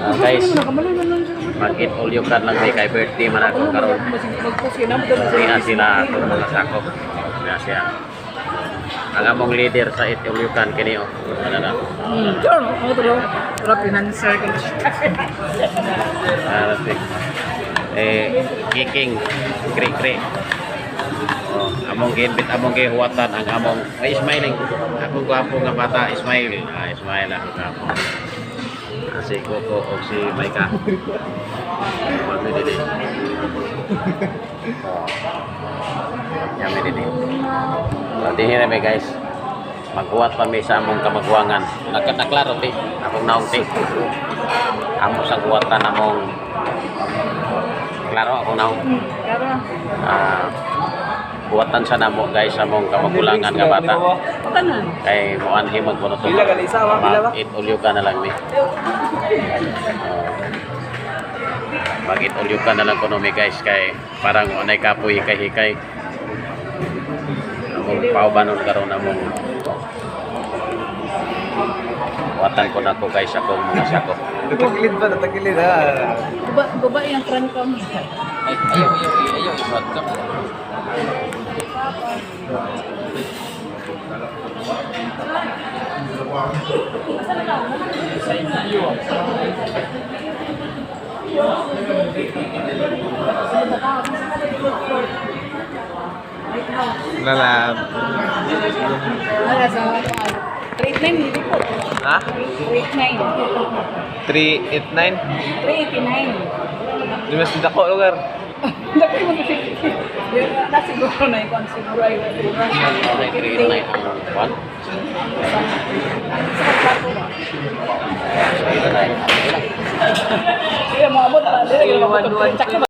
Ah, guys, mag-eat all you can lang may kay birthday man ako karon. Niya sila akong mga sakop. Niya siya. Ang among leader sa eat all you can kini oh. Ano na? Sure, mo to. Pero financer ko siya. Ah, eh, kiking kri kri. Oh, among giinbit, among gihuwatan ang among ay smiling. Akong gwapo nga bata, Ismail. Ah, Ismail ako gwapo. Ah, si Coco o si Maika. Mami dili. Oh. Yami dili. So, dihi na mi, guys. Maghuwat pa mi sa among kamagwangan. Nagkaklaro ti. Akong naong ti. Amo sa huwatan among klaro ako naong. Pero, Ah, huwatan sa namo, guys, among kamagulangan nga bata. tanan. Kay moanhi magpuno to. Pila gali isa, wa? Pila ba? Mag-eat all you can na lang mi. Oh. Mag-eat all you can na lang kuno mi, guys, kay parang anay kapoy hikay-hikay. Among paubanon karon among huwatan ko nako, guys, akong mga sakop. Natagilid ba? Natagilid ha. Guba, guba yung crancom. Ay, ayaw, ayaw, ayaw, isuot ka. Lala. Wala sa 389 hindi po. Ha? 389. 389? 389. Di mas dako lugar. Dako mo 50. Na siguro na ikon siguro ay Ay, 389 ang kwan. Sa plato ba? 389. Kaya mo abot na dili.